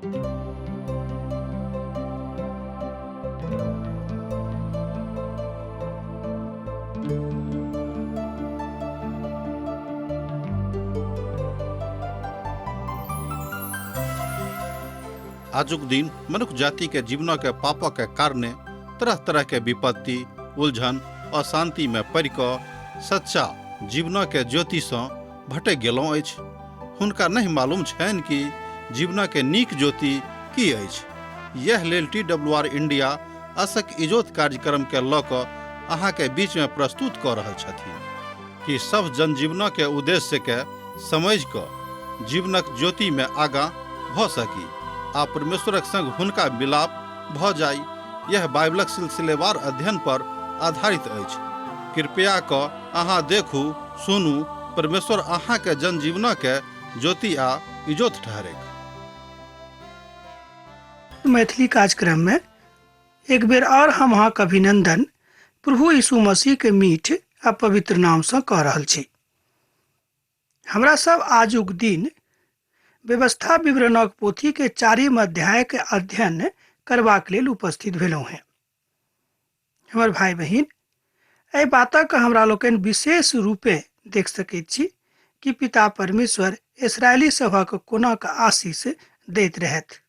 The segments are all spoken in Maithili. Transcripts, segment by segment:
आजुक दिन मनुख जाति के जीवन के पापक के कारणे तरह तरह के विपत्ति, उलझन, अशांति में पड़ि कऽ सच्चा जीवन के ज्योति सँ भटकि गेलहुँ अछि। हुनका नहि मालूम छनि कि जीवन के नीक ज्योति की अछि। यैह लेल टी डब्ल्यू आर इंडिया असक इजोत कार्यक्रम के लऽ कऽ अहाँ के बीच में प्रस्तुत कऽ रहल छथिन कि सभ जनजीवन के उद्देश्य के समझि कऽ जीवनक ज्योति में आगाँ भऽ सकी आ परमेश्वरक संग हुनका मिलाप भऽ जाइ। यैह बाइबलक सिलसिलेवार अध्ययन पर आधारित अछि। कृपया कऽ अहाँ देखू, सुनू, परमेश्वर अहाँ के जनजीवनक के ज्योति आ इजोत ठहरैक। मैथिली कार्यक्रम में एक बेर और हम अहाँ के अभिनंदन प्रभु यीशु मसीह के मीठ आ पवित्र नाम से कह रहल छी। हमरा सब आजुक दिन व्यवस्था विवरणक पोथी के चारिम अध्याय के अध्ययन करबाक लेल उपस्थित भेलहुँ हेँ। हमर भाई बहिन, एहि बातक हमरा लोकनि विशेष रूपे देख सकैत छी कि पिता परमेश्वर इसराइली सभक कोना कऽ आशीष दैत रहथि।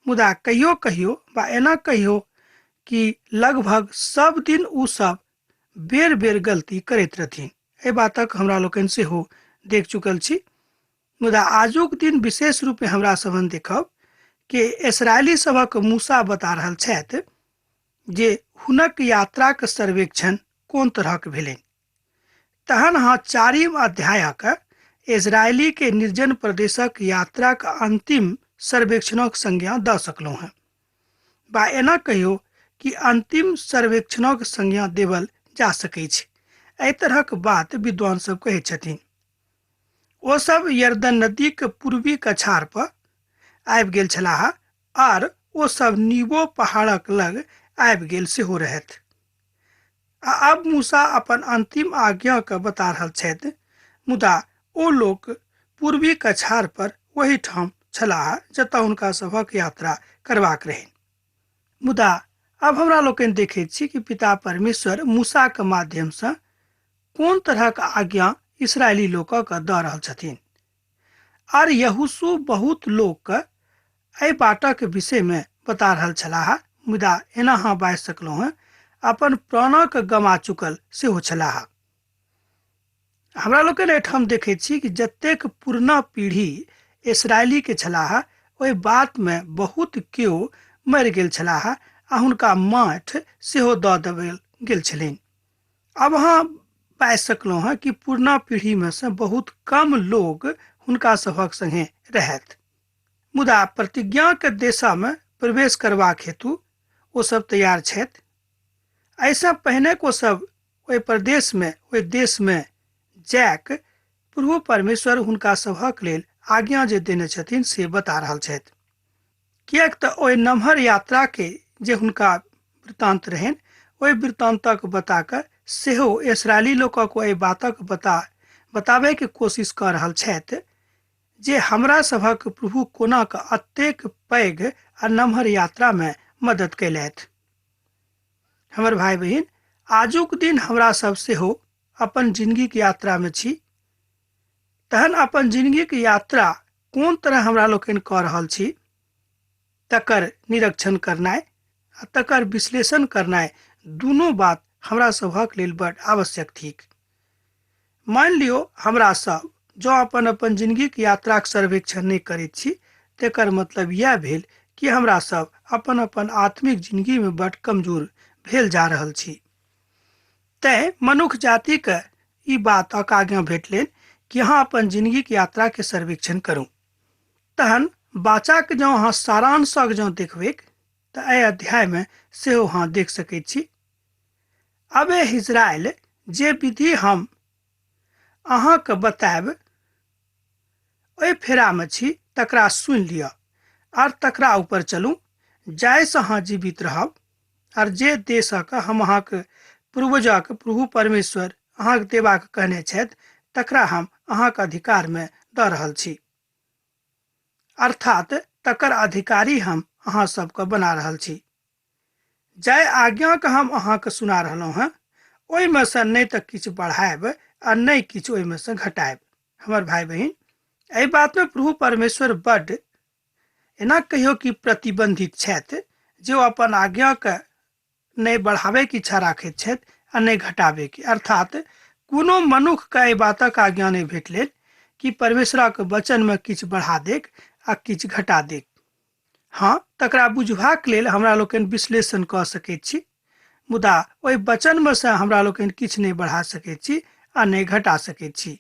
मुदा कहियो कहियो वा एना कहियो कि लगभग सब दिन ओ सब बेर बेर गलती करैत रहथिन। एहि बातक हमरा लोकनि सेहो देख चुकल छी। मुदा आजुक दिन विशेष रूपे हमरा सबन देखब कि इसराइली सभक मूसा बता रहल छथि जे हुनक यात्राक सर्वेक्षण कोन तरहक भेलनि। तहन अहाँ चारिम अध्यायक इजरायली के निर्जन प्रदेशक यात्राक अंतिम सर्वेक्षणक संज्ञा दऽ सकलहुँ हेँ, बा एना कहियो कि अंतिम सर्वेक्षणक संज्ञा देवल जा सकैछ। एहि तरहक बात विद्वान सब कहैत छथिन। ओ सब यरदन नदीक पूर्वी कछार पर आबि गेल छलाह आर ओ सब नीबो पहाड़क लग आबि गेल सेहो रहथि। आ आब मूसा अपन अंतिम आज्ञा के बता रहल छथि, मुदा ओ लोक पूर्वी कछार पर ओही ठाम छलाह जतऽ हुनका सभक यात्रा करबाक रहनि। मुदा आब हमरा लोकनि देखैत छी कि पिता परमेश्वर मूसाक माध्यमसँ कोन तरहक आज्ञा इसराइली लोकक दऽ रहल छथिन। आर यहोशू बहुत लोक एहि बाटक विषय में बता रहल छलाह, मुदा एना अहाँ बाजि सकलहुँ हेँ, अपन प्राणक गमा चुकल सेहो छलाह। हमरा लोकनि एहिठाम देखैत छी कि जतेक पुरना पीढ़ी इसराइली के छलाह ओहि बात में बहुत केओ मरि गेल छलाह आ हुनका माठ सेहो दऽ देल गेल छलनि। आब अहाँ पाबि सकलहुँ हेँ कि पुरना पीढ़ी में से बहुत कम लोग हुनका सभक संगे रहथि, मुदा प्रतिज्ञा के देशा में प्रवेश करबाक हेतु ओ सब तैयार छथि। एहिसँ पहिने ओ सब ओहि प्रदेश में, ओहि देश में जाक प्रभु परमेश्वर हुनका सभक लेल आज्ञा जे देने छथिन से बता रहल छथि। किएक तऽ ओहि नमहर यात्रा के जे हुनका वृत्तांत रहनि ओहि वृत्तांतक बता कऽ सेहो इसराइली लोकक ओहि बातक बताबै के कोशिश कऽ रहल छथि जे हमरा सभक प्रभु कोना कऽ अतेक पैघ आ नमहर यात्रा में मदद कयलथि। हमर भाई बहिन, आजुक दिन हमरा सब सेहो अपन जिंदगी के यात्रा में छी। तहन अपन जिंदगी के यात्रा कोन तरह हमरा लोकनि कऽ रहल छी तकर निरीक्षण करनाइ आ तकर विश्लेषण करनाइ दुनू बात हमरा सभक लेल बड आवश्यक थिक। मानि लियौ हमरा सब जँ अपन अपन जिंदगीक यात्राक सर्वेक्षण नहि करैत छी तेकर मतलब इएह भेल कि हमरा सब अपन अपन आत्मिक जिंदगी में बड कमजोर भेल जा रहल छी। तैं मनुख जातिके ई बात आज्ञा भेटलनि कि अहाँ अपन जिंदगीक यात्रा के सर्वेक्षण करू। तहन बाचाक जँ अहाँ सारांशक जँ देखबैक तऽ एहि अध्याय में सेहो अहाँ देख सकैत छी। अब हे इजरायल, जे विधि हम अहाँके बतायब ओहि फेरा में छी तकरा सुनि लिअ आर तकरा ऊपर चलू, जाहिसँ अहाँ जीवित रहब आर जे देशक हम अहाँके पूर्वजक प्रभु परमेश्वर अहाँके देबाक कहने छथि तकरा हम अहाँके अधिकार में दऽ रहल छी। अर्थात तकर अधिकारी हम अहाँ सबके बना रहल छी। जाहि आज्ञाके हम अहाँके सुना रहलहुँ हेँ ओहिमे सँ नहि तऽ किछु बढ़ायब आ नहि किछु ओहिमे सँ घटायब। हमर भाय बहिन, एहि बातमे प्रभु परमेश्वर बड्ड एना कहियो कि प्रतिबंधित छथि जे ओ अपन आज्ञाके नहि बढ़ाबैके इच्छा राखैत छथि आ नहि घटाबैके। अर्थात कोनो मनुखके एहि बातक आज्ञा नहि भेटलनि कि परमेश्वरक वचनमे किछु बढ़ा देक आ किछु घटा देक। हँ, तकरा बुझबाक लेल हमरा लोकनि विश्लेषण कऽ सकैत छी, मुदा ओहि वचनमे सँ हमरा लोकनि किछु नहि बढ़ा सकैत छी आ नहि घटा सकैत छी।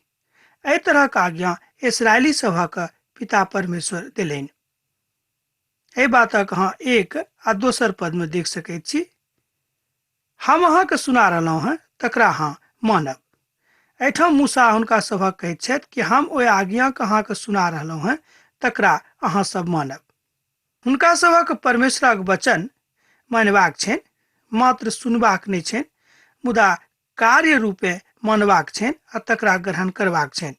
एहि तरहक आज्ञा इसराइली सभक पिता परमेश्वर देलनि। एहि बातक अहाँ 1 आ दोसर पदमे देख सकैत छी। हम अहाँके सुना रहलहुँ हेँ तकरा अहाँ मानब। एहिठाम मूसा हुनका सभक कहैत छथि कि हम ओहि आज्ञाके अहाँके सुना रहलहुँ हेँ तकरा अहाँ सब मानब। हुनका सभक परमेश्वरक वचन मानबाक छनि, मात्र सुनबाक नहि छनि, मुदा कार्य रूपे मानबाक छनि आ तकरा ग्रहण करबाक छनि।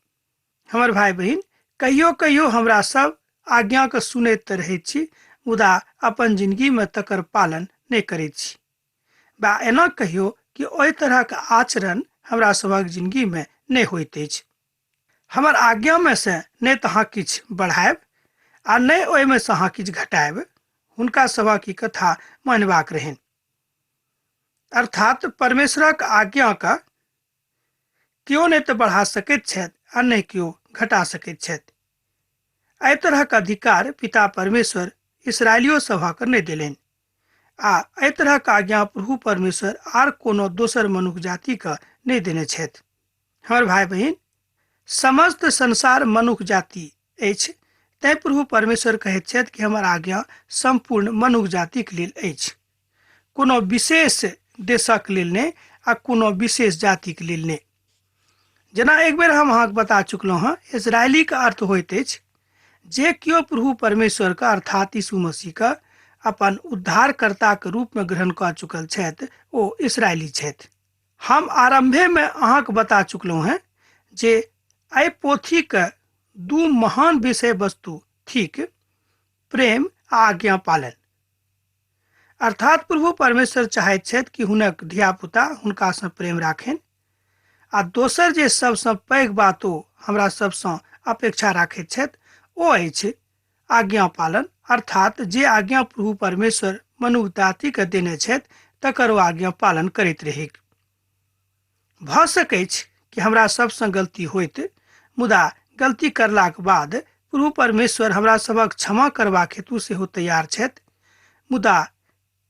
हमर भाय बहिन, कहियो कहियो हमरा सब आज्ञाके सुनैत तऽ रहैत छी, मुदा अपन जिंदगीमे तकर पालन नहि करैत छी, बा एना कहियो कि ओहि तरहक आचरण हमरा सभक जिंदगीमे नहि होइत अछि। हमर आज्ञामे से नहि तऽ अहाँ किछु बढ़ायब आ नहि ओहिमे से अहाँ किछु घटायब। हुनका सभक ई कथा मानबाक रहनि। अर्थात परमेश्वरक आज्ञाके केओ नहि तऽ बढ़ा सकैत छथि आ नहि केओ घटा सकैत छथि। एहि तरहक अधिकार पिता परमेश्वर इसराइलियो सभक नहि देलनि आ एहि तरहक आज्ञा प्रभु परमेश्वर आर कोनो दोसर मनुख जातिके नहि देने छथि। हमर भाय बहिन, समस्त संसार मनुख जाति अछि, तैं प्रभु परमेश्वर कहैत छथि कि हमर आज्ञा सम्पूर्ण मनुख जातिक लेल अछि, कोनो विशेष देशक लेल नहि आ कोनो विशेष जातिक लेल नहि। जेना एक बेर हम अहाँके बता चुकलहुँ हँ, इसराइलीके अर्थ होइत अछि जे केओ प्रभु परमेश्वरके अर्थात यीशु मसीहके अपन उद्धारकर्ताके रूपमे ग्रहण कऽ चुकल छथि ओ इसराइली छथि। हम आरम्भेमे अहाँके बता चुकलहुँ हँ जे एहि पोथीके दू महान विषय वस्तु थिक प्रेम आ आज्ञा पालन। अर्थात प्रभु परमेश्वर चाहैत छथि कि हुनक धियापुता हुनकासँ प्रेम राखनि आ दोसर जे सबसँ पैघ बात ओ हमरा सबसँ अपेक्षा राखैत छथि ओ अछि आज्ञा पालन। अर्थात जे आज्ञा प्रभु परमेश्वर मनुख जातिके देने छथि तकर ओ आज्ञा पालन करैत रहैक। भऽ सकैछ कि हमरा सबसँ गलती होइत, मुदा गलती करलाक बाद प्रभु परमेश्वर हमरा सबक क्षमा करबाक हेतु सेहो तैयार छथि। मुदा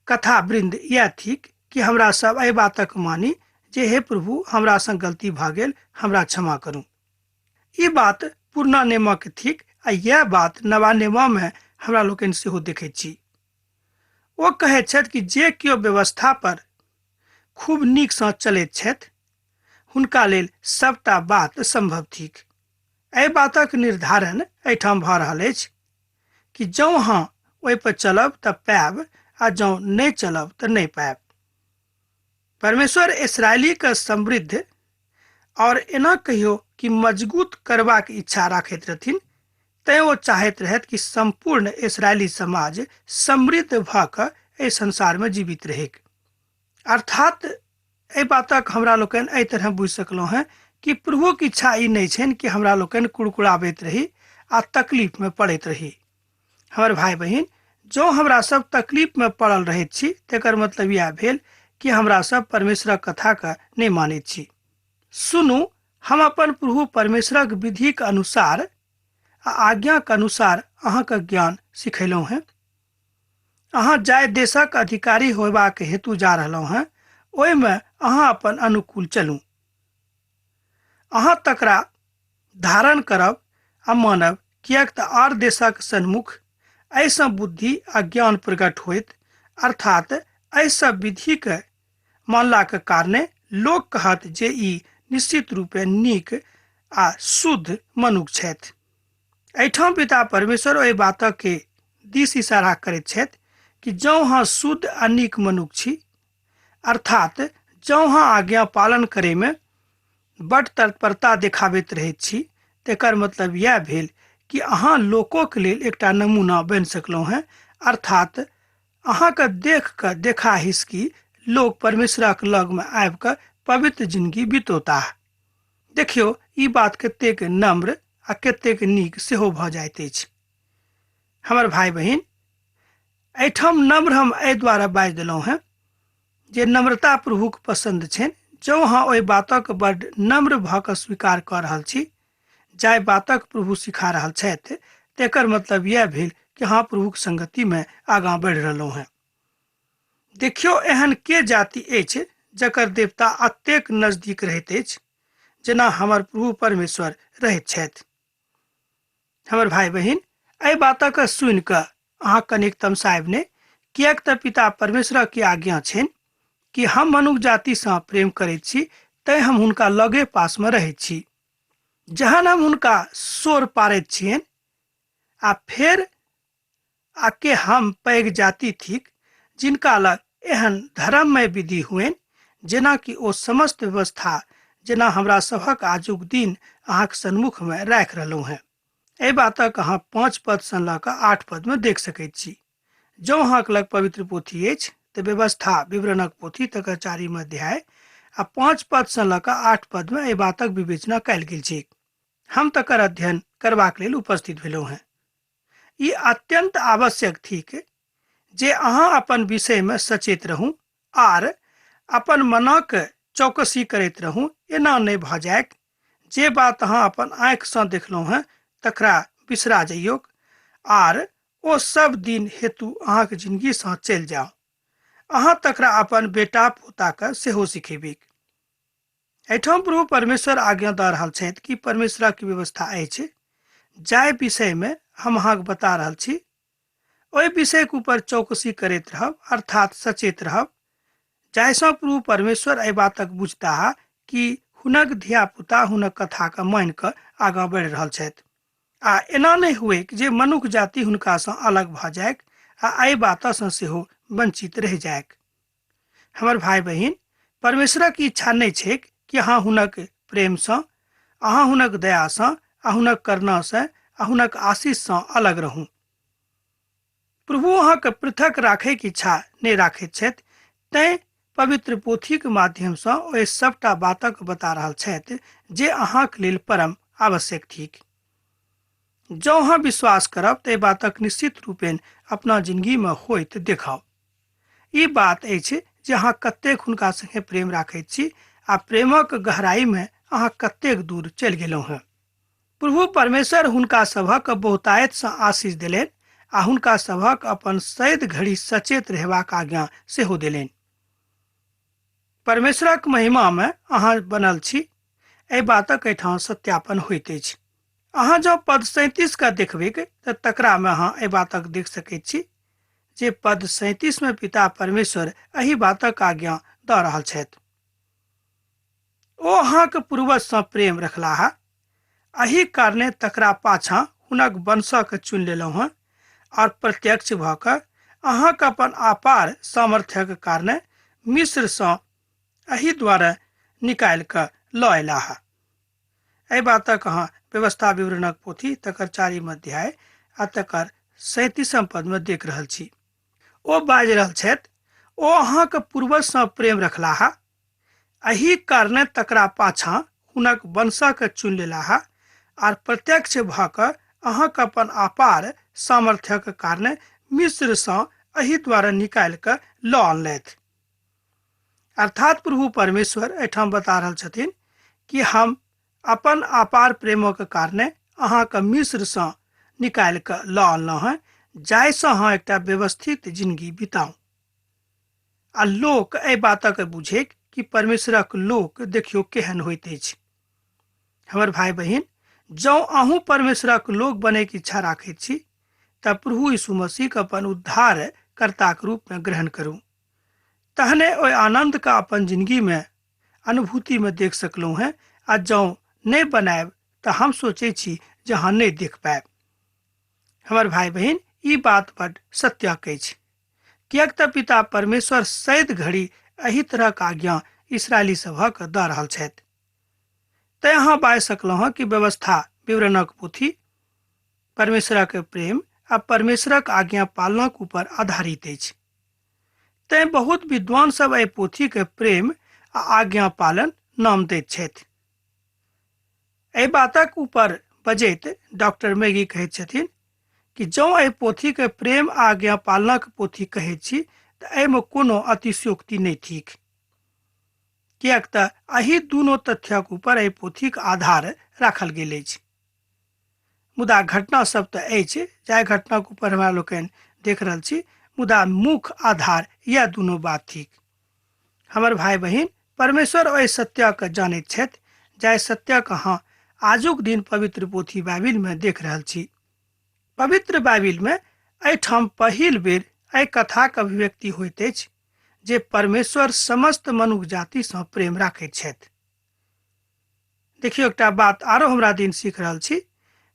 कथा वृंद इएह थिक कि हमरा सब एहि बातक मानी जे हे प्रभु, हमरा संग गलती भऽ गेल, हमरा क्षमा करू। ई बात पुरना नियमक थिक आ इएह बात नवा नियममे हमरा लोकनि सेहो देखैत छी। ओ कहैत छथि कि जे केओ व्यवस्था पर खूब नीकसँ चलैत छथि हुनका लेल सबटा बात संभव थिक। एहि बातक निर्धारण एहिठाम भऽ रहल अछि कि जँ अहाँ ओहि पर चलब तऽ पायब आ जँ नहि चलब तऽ नहि पायब। परमेश्वर इसराइलीके समृद्ध और एना कहियो कि मजबूत करबाक इच्छा राखैत रहथिन, तैं ओ चाहैत रहथि कि सम्पूर्ण इसराइली समाज समृद्ध भऽ कऽ एहि संसारमे जीवित रहैक। अर्थात एहि बातक हमरा लोकनि एहि तरह बुझि सकलहुँ हेँ कि प्रभुक इच्छा ई नहि छनि कि हमरा लोकनि कुड़कुड़ाबैत रही आ तकलीफमे पड़ैत रही। हमर भाय बहिन, जँ हमरा सब तकलीफमे पड़ल रहैत छी तकर मतलब इएह भेल कि हमरा सब परमेश्वरक कथाके नहि मानैत छी। सुनू, हम अपन प्रभु परमेश्वरक विधिक अनुसार आ आज्ञाक अनुसार अहाँके ज्ञान सिखेलहुँ हेँ। अहाँ जाहि देशक अधिकारी होयबाक हेतु जा रहलहुँ हेँ ओहिमे अहाँ अपन अनुकूल चलू। अहाँ तकरा धारण करब आ मानब, किएक तऽ आर देशक सन्मुख एहिसँ बुद्धि आ ज्ञान प्रकट होइत। अर्थात एहि सब विधिके मानलाक कारणे लोक कहत जे ई निश्चित रूपे नीक आ शुद्ध मनुख छथि। एहिठाम पिता परमेश्वर ओहि बातक के दिस इशारा करैत छथि कि जँ अहाँ शुद्ध आ नीक मनुख छी, अर्थात जँ अहाँ आज्ञा पालन करैमे बड तत्परता देखाबैत रहैत छी, तेकर मतलब इएह भेल कि अहाँ लोकोके लेल एकटा नमूना बनि सकलहुँ हेँ, अर्थात अहाँके देख कऽ देखा हिसकी लोक परमेश्वरक लगमे आबि कऽ पवित्र जिंदगी बितौताह। देखियौ ई बात कतेक नम्र आ कतेक नीक सेहो भऽ जाइत अछि। हमर भाय बहिन, एहिठाम नम्र हम एहि दुआरे बाजि देलहुँ हेँ जे नम्रता प्रभुक पसन्द छनि। जँ अहाँ ओहि बातक बड्ड नम्र भऽ कऽ स्वीकार कऽ रहल छी जाहि बातक प्रभु सिखा रहल छथि, तेकर मतलब यह भेल कि अहाँ प्रभुक संगतिमे आगाँ बढ़ि रहलहुँ हेँ। देखियौ एहन के जाति अछि जकर देवता अतेक नजदीक रहैत अछि जेना हमर प्रभु परमेश्वर रहैत छथि। हमर भाय बहिन, एहि बातक सुनि कऽ अहाँ कनेक तमसायब नहि, किएक तऽ पिता परमेश्वरक की आज्ञा छनि कि हम मनुख जातिसँ प्रेम करैत छी, तैं हम हुनका लगे पासमे रहैत छी। जहन हम हुनका शोर पारैत छियनि आ फेर आ के हम पैघ जाति थिक जिनका लग एहन धर्ममय विधि हुएन जेना कि ओ समस्त व्यवस्था जेना हमरा सभक आजुक दिन अहाँक सन्मुखमे राखि रहलहुँ हेँ। एहि बातक अहाँ 5 पदसँ लऽ कऽ 8 पदमे देख सकैत छी। जँ अहाँक लग पवित्र पोथी अछि तऽ व्यवस्था विवरणक पोथी तकर 4 अध्याय आ 5 पदसँ लऽ कऽ 8 पदमे एहि बातक विवेचना कयल गेल छैक। हम तकर अध्ययन करबाक लेल उपस्थित भेलहुँ हेँ। ई अत्यंत आवश्यक थिक जे अहाँ अपन विषयमे सचेत रहू आर अपन मनक चौकसी करैत रहू। एना नहि भऽ जाय जे बात अहाँ अपन आँखिसँ देखलहुँ हेँ तकरा बिसरा जइयौक आर ओ सब दिन हेतु अहाँक जिंदगीसँ चलि जाउ। अहाँ तकरा अपन बेटा पोताके सेहो सिखेबैक। एहिठाम प्रभु परमेश्वर आज्ञा दऽ रहल छथि कि परमेश्वरक व्यवस्था अछि जाहि विषयमे हम अहाँके बता रहल छी ओहि विषयके ऊपर चौकसी करैत रहब, अर्थात सचेत रहब, जाहिसँ प्रभु परमेश्वर एहि बातक बुझताह कि हुनक धियापुता हुनक कथाके मानि कऽ आगाँ बढ़ि रहल छथि आ एना नहि हुए जे मनुख जाति हुनकासँ अलग भऽ जायक आ एहि बातसँ सेहो वंचित रहि जायक। हमर भाय बहिन, परमेश्वरक इच्छा नहि छैक कि अहाँ हुनक प्रेमसँ, अहाँ हुनक दयासँ आ हुनक करुणासँ आ हुनक आशीषसँ अलग रहू। प्रभु अहाँके पृथक राखैके इच्छा नहि राखैत छथि, तैं पवित्र पोथीक माध्यमसँ ओहि सभटा बातक बता रहल छथि जे अहाँक लेल परम आवश्यक थिक। जँ अहाँ विश्वास करब तऽ एहि बातक निश्चित रूपेण अपना जिंदगीमे होइत देखब। ई बात अछि जे अहाँ कतेक हुनका संगे प्रेम राखैत छी आ प्रेमक गहराईमे अहाँ कतेक दूर चलि गेलहुँ हेँ। प्रभु परमेश्वर हुनका सभक बहुतायतसँ आशीष देलनि आ हुनका सभक अपन सैद घड़ी सचेत रहबाक आज्ञा सेहो देलनि। परमेश्वरक महिमामे अहाँ बनल छी, एहि बातक एहिठाम सत्यापन होइत अछि। अहाँ जँ पद 37 के देखबैक तऽ तकरामे अहाँ एहि बातक देख सकैत छी जे पद 37 मे पिता परमेश्वर एहि बातक आज्ञा दऽ रहल छथि। ओ अहाँक पूर्वजसँ प्रेम रखलाह, एहि कारणे तकरा पाछाँ हुनक वंशक चुनि लेलहुँ हँ और प्रत्यक्ष भऽ कऽ अहाँक अपन अपार सामर्थ्यक कारणे मिस्रसँ एहि द्वारे निकालि कऽ लऽ अयलाह। एहि बातक अहाँ व्यवस्था विवरणक पोथी तकर 4 अध्याय आ तकर 37 पदमे देख रहल छी। ओ बाजि रहल छथि, ओ अहाँक पूर्वजसँ प्रेम रखलाह, एहि कारणे तकरा पाछाँ हुनक वंशक चुनि लेलाह आर प्रत्यक्ष भऽ कऽ अहाँक अपन अपार सामर्थ्यक कारणे मिस्रसँ एहि द्वारा निकालि कऽ लऽ अनलथि। अर्थात प्रभु परमेश्वर एहिठाम बता रहल छथिन कि हम अपन अपार प्रेमक कारणे अहाँके मिस्रसँ निकालि कऽ लऽ अनलहुँ हेँ, जाहिसँ अहाँ एकटा व्यवस्थित जिंदगी बिताउ आ लोक एहि बातक बुझे कि परमेश्वरक लोक देखियौ केहन होइत अछि। हमर भाय बहिन, जँ अहूँ परमेश्वरक लोक बनैके इच्छा राखैत छी तऽ प्रभु यीशु मसीहके अपन उद्धार कर्ताक रूपमे ग्रहण करू, तहने ओहि आनन्दके अपन जिंदगीमे अनुभूतिमे देख सकलहुँ हेँ। आ जँ नहि बनायब तऽ हम सोचै छी जे अहाँ नहि देख पायब। हमर भाय बहिन, ई बात बड सत्यक अछि, किएक तऽ पिता परमेश्वर सैद घड़ी एहि तरहक आज्ञा इसराइली सभक दऽ रहल छथि। तैं अहाँ बाजि सकलहुँ हँ कि व्यवस्था विवरणक पोथी परमेश्वरक प्रेम आ परमेश्वरक आज्ञा पालनक ऊपर आधारित अछि। तें बहुत विद्वान सब एहि पोथी के प्रेम आ आज्ञा पालन नाम दैत छथि। एहि बातक ऊपर बजैत डॉक्टर मैगी कहैत छथिन कि जँ एहि पोथी के प्रेम आ आज्ञा पालनक पोथी कहैत छी तऽ एहिमे कोनो अतिशयोक्ति नहि थिक, किएक तऽ एहि दुनू तथ्यक ऊपर एहि पोथीक आधार राखल गेल अछि। मुदा घटना सब तऽ अछि जाहि घटनाक ऊपर हमरा लोकनि देख रहल छी, मुदा मुख्य आधार यह दुनू बात थिक। हमर भाई बहिन, परमेश्वर ओहि सत्यके जानैत छथि जाहि सत्यक अहाँ आजुक दिन पवित्र पोथी बाइबिल में देख रहल छी। पवित्र बाइबिल में एहिठाम पहिल बेर एहि कथाक अभिव्यक्ति होइत अछि जे परमेश्वर समस्त मनुख जाति सँ प्रेम राखैत छथि। देखियौ, एकटा बात आरो हमरा दिन सीख रहल छी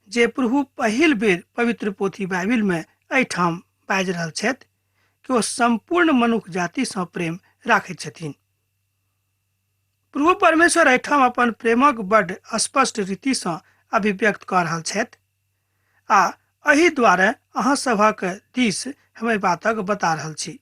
जे प्रभु पहिल बेर पवित्र पोथी बाइबिल में एहिठाम बाजि रहल छथि कि ओ सम्पूर्ण मनुख जाति सँ प्रेम राखैत छथिन। प्रभु परमेश्वर एहिठाम अपन प्रेमक बड्ड स्पष्ट रीति सँ अभिव्यक्त कऽ रहल छथि आ एहि द्वारे अहाँ सभक दिस हम एहि बातक बता रहल छी।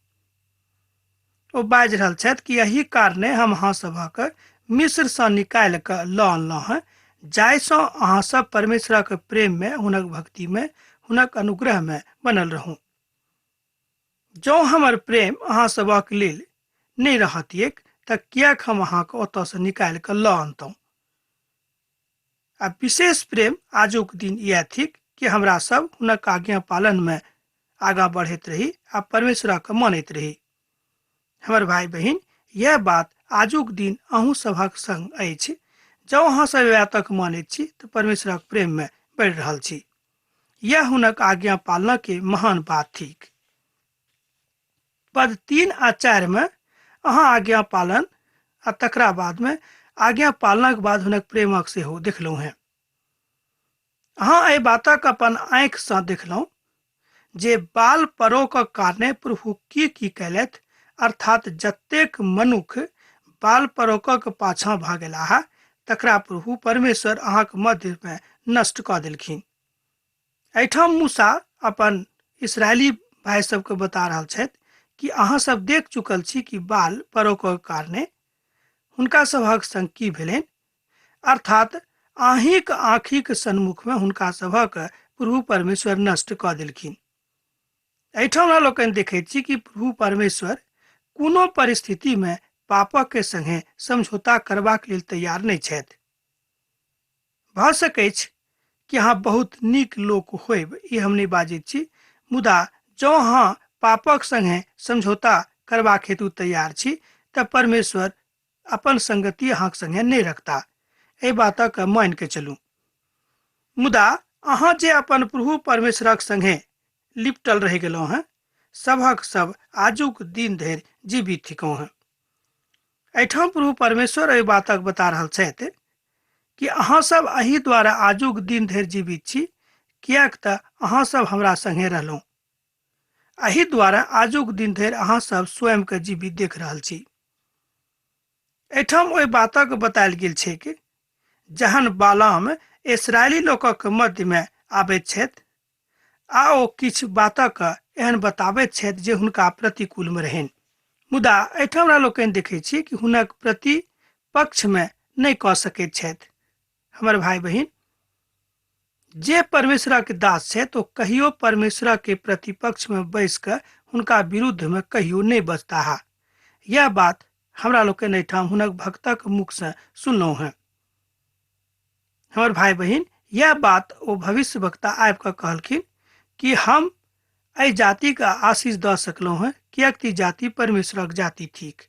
ओ बाजि रहल छथि कि एहि कारणे हम अहाँ सभक मिस्र सँ निकालि कऽ लऽ अनलहुँ हेँ, जाहिसँ अहाँ सब परमेश्वरक प्रेम में, हुनक भक्ति में, हुनक अनुग्रह में बनल रहू। जँ हमर प्रेम अहाँ सभक लेल नहि रहतिऐक तऽ किएक हम अहाँके ओतऽसँ निकालि कऽ लऽ अनतहुँ। आ विशेष प्रेम आजुक दिन इएह थिक कि हमरा सब हुनक आज्ञा पालन में आगाँ बढ़ैत रही आ परमेश्वरक मानैत रही। हमर भाई बहिन, यह बात आजुक दिन अहूँ सभक संग अछि। जँ अहाँ सब इएह तक मानैत छी तऽ परमेश्वरक प्रेम में बढ़ि रहल छी। यह हुनक आज्ञा पालना के महान बात थिक। पद 3 आ 4 में अहाँ आज्ञा पालन आ तकरा बाद में आज्ञा पालनक बाद हुनक प्रेमक सेहो देखलहुँ हेँ। अहाँ एहि बातक अपन आँखि सँ देखलहुँ जे बाल परोक कारणे प्रभु की की कयलथि, अर्थात जतेक मनुख बाल परोकक पाछाँ भऽ गेलाह तकरा प्रभु परमेश्वर अहाँक मध्य में नष्ट कऽ देलखिन। एहिठाम मूसा अपन इसराइली भाई सबके बता रहल छथि कि अहाँ सब देख चुकल छी कि बाल परोकक कारणे हुनका सभक संग की भेलनि, अर्थात अहींक आँखिक सन्मुख में हुनका सभक प्रभु परमेश्वर नष्ट कऽ देलखिन। एहिठाम हमरा लोकनि देखैत छी कि प्रभु परमेश्वर कोनो परिस्थिति में पापक के संगे समझौता करबाक लेल तैयार नहि छथि। भऽ सकैछ कि अहाँ बहुत नीक लोक होयब, ई हम नहि बाजैत छी, मुदा जँ अहाँ पापक संगे समझौता करबाक हेतु तैयार छी तऽ परमेश्वर अपन संगति अहाँक संगे नहि रखता, एहि बातक मानि के चलू। मुदा अहाँ जे अपन प्रभु परमेश्वरक संगे लिपटल रहि गेलहुँ हेँ, सभक सब आजुक दिन धरि जीवित थिकहुँ हेँ। एहिठाम प्रभु परमेश्वर एहि बातक बता रहल छथि कि अहाँ सब एहि द्वारा आजुक दिन धरि जीवित छी, किएक तऽ अहाँ सब हमरा संगे रहलहुँ। एहि द्वारा आजुक दिन धरि अहाँ सब स्वयं के जीवित देख रहल छी। एहिठाम ओहि बातक बतायल गेल छैक जहन बालाम इसराइली लोकक मध्य में आबैत छथि आ ओ किछु बातक एहन बताबैत छथि जे हुनका प्रतिकूल में रहनि, मुदा एहिठाम हमरा लोकनि देखैत छी कि हुनक प्रति पक्ष में नहि कऽ सकैत छथि। हमर भाई बहिन, जे परमेश्वरक दास छथि ओ कहियो परमेश्वर के प्रतिपक्ष में बैस कऽ हुनका विरुद्ध में कहियो नहि बजताह। यह बात हमरा लोकनि एहिठाम हुनक भक्तक मुख से सुनलहुँ हेँ। हमर भाई बहिन, यह बात ओ भविष्य वक्ता आबि कऽ कहलखिन कि हम एहि जाति के आशीष दऽ सकलहुँ हेँ, किएक तऽ ई जाति परमेश्वरक जाति थिक।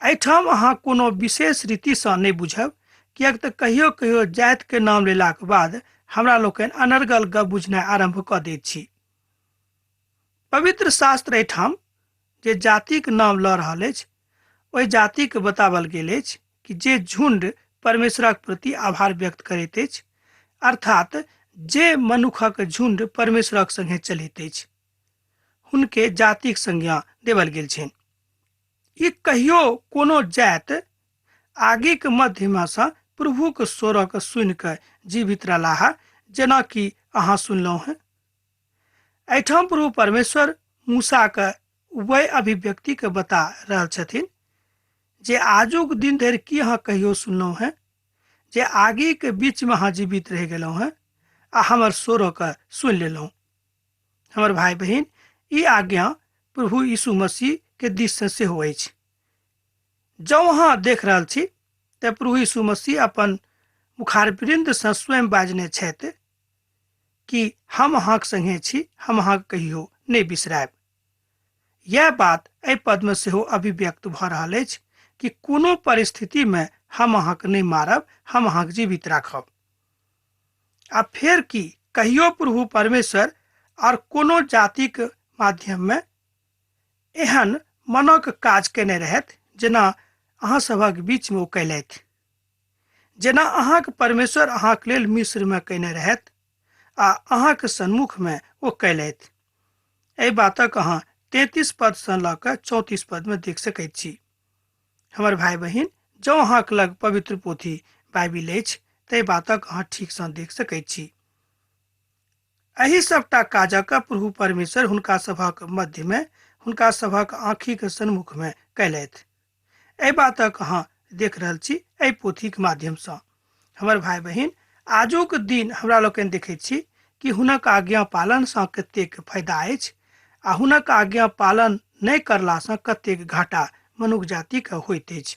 एहिठाम अहाँ कोनो विशेष रीतिसँ नहि बुझब, किएक तऽ कहियो कहियो जाति के नाम लेलाक बाद हमरा लोकनि अनर्गल गप बुझनाइ आरम्भ कऽ दैत छी। पवित्र शास्त्र एहिठाम जे जातिक नाम लऽ रहल अछि ओहि जातिके बतावल गेल अछि कि जे झुंड परमेश्वरक प्रति आभार व्यक्त करैत अछि, अर्थात जे मनुखक झुंड परमेश्वरक संगे चलैत अछि, हुनके जातिक संज्ञा देवल गेल छनि। ई कहियो कोनो जाति आगिक मध्यमे सँ प्रभुक स्वरक सुनि कऽ जीवित रहलाह, जेना कि अहाँ सुनलहुँ हेँ। एहिठाम प्रभु परमेश्वर मूसाके वह अभिव्यक्तिके बता रहल छथिन जे आजुक दिन धरि की अहाँ कहियो सुनलहुँ हेँ जे आगिके बीचमे अहाँ जीवित रहि गेलहुँ हेँ आ हमर स्वरके सुनि लेलहुँ। हमर भाय बहिन, ई आज्ञा प्रभु यीशु मसीह के दिस से सेहो अछि। जँ अहाँ देख रहल छी तऽ प्रभु यीशु मसीह अपन मुखारवृन्दसँ स्वयं बाजने छथि कि हम अहाँक संगे छी, हम अहाँके कहियो नहि बिसरायब। यैह बात एहि पदमे सेहो अभिव्यक्त भऽ रहल अछि कि कोनो परिस्थितिमे हम अहाँके नहि मारब, हम अहाँके जीवित राखब। आ फेर की कहियो प्रभु परमेश्वर और कोनो जातिक माध्यममे एहन मनक काज केने रहथि जेना अहाँ सभक बीचमे ओ कयलथि, जेना अहाँक परमेश्वर अहाँक लेल मिस्रमे कयने रहथि आ अहाँक सन्मुखमे ओ कयलथि। एहि बातक अहाँ 33 पदसँ लऽ कऽ 34 पदमे देख सकैत छी। हमर भाय बहिन, जँ अहाँक लग पवित्र पोथी बाइबिल अछि ताहि बातक अहाँ ठीकसँ देख सकैत छी। एहि सबटा काजक प्रभु परमेश्वर हुनका सभक मध्यमे हुनका सभक आँखिक सन्मुखमे कयलथि। एहि बातक अहाँ देख रहल छी एहि पोथीक माध्यमसँ। हमर भाय बहिन, आजुक दिन हमरा लोकनि देखैत छी कि हुनक आज्ञा पालनसँ कतेक फायदा अछि आ हुनक आज्ञा पालन नहि करलासँ कतेक घाटा मनुख जातिके होइत अछि।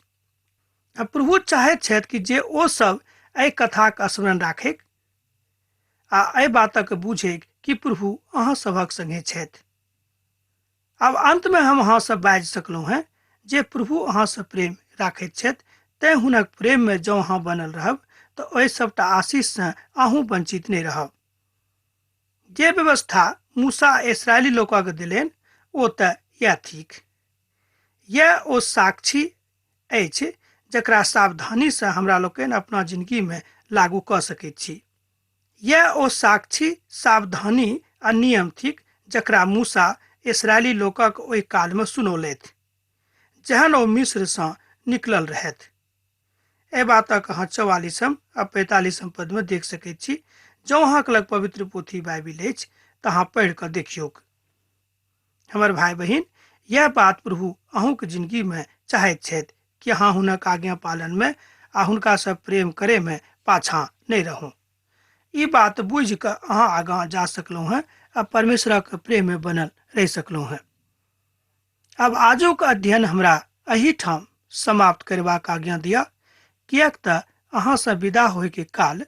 आ प्रभु चाहैत छथि कि जे ओ सब एहि कथाक स्मरण राखैक आ एहि बातक बुझैक कि प्रभु अहाँ सभक संगे छथि। आब अंतमे हम अहाँसँ बाजि सकलहुँ हेँ जे प्रभु अहाँसँ प्रेम राखैत छथि, तेँ हुनक प्रेममे जँ अहाँ बनल रहब तऽ ओहि सभटा आशीषसँ अहूँ वंचित नहि रहब। जे व्यवस्था मूसा इस्राएली लोकक देलनि ओ तऽ इएह थिक। यैह ओ साक्षी अछि जकरा सावधानीसँ हमरा लोकनि अपना जिनगीमे लागू कऽ सकैत छी। यैह ओ साक्षी, सावधानी आ नियम थिक जकरा मूसा इस्राएली लोकक ओहि कालमे सुनौलथि जहन ओ मिस्रसँ निकलल रहथि। एहि बातक अहाँ 44 आ 45 पदमे देख सकैत छी। जँ अहाँक लग पवित्र पोथी बाइबिल अछि तऽ अहाँ पढ़ि कऽ देखियौक। हमर भाय बहिन, यैह बात प्रभु अहूँक जिनगीमे चाहैत छथि कि अहाँ हुनक आज्ञा पालनमे आ हुनकासँ प्रेम करैमे पाछाँ नहि रहू। ई बात बुझि कऽ अहाँ आगाँ जा सकलहुँ हेँ आ परमेश्वरक प्रेममे बनल रहि सकलहुँ हेँ। आब आजुक अध्ययन हमरा एहिठाम समाप्त करबाक आज्ञा दिअ, किएक तऽ अहाँसँ विदा होइके काल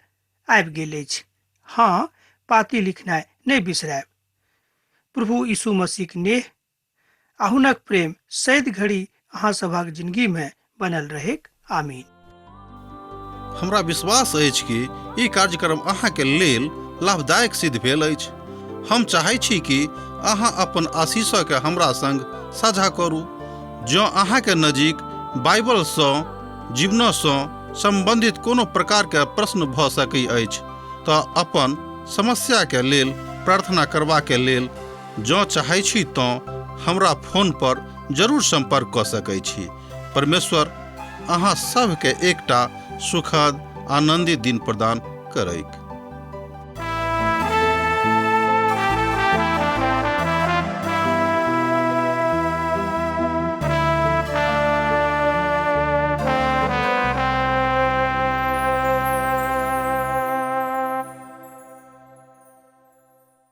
आबि गेल अछि। हँ, पाती लिखनाइ नहि बिसरायब। प्रभु यीशु मसीहक नेह आ हुनक प्रेम सैद घड़ी अहाँ सभक जिंदगी में बनल रहेक। आमीन। हमरा विश्वास अछि कि ई कार्यक्रम अहाँके लेल लाभदायक सिद्ध भेल अछि। हम चाहै छी कि अहाँ अपन आशीषके हमरा संग साझा करू। जँ अहाँके नजीक बाइबलसँ जीवनसँ सम्बन्धित कोनो प्रकारके प्रश्न भऽ सकै अछि तऽ अपन समस्याके लेल प्रार्थना करबाके लेल जँ चाहै छी तँ हमरा फोन पर जरूर सम्पर्क कऽ सकै छी। परमेश्वर अहाँ सभके एकटा सुखद आनन्दित दिन प्रदान करैक।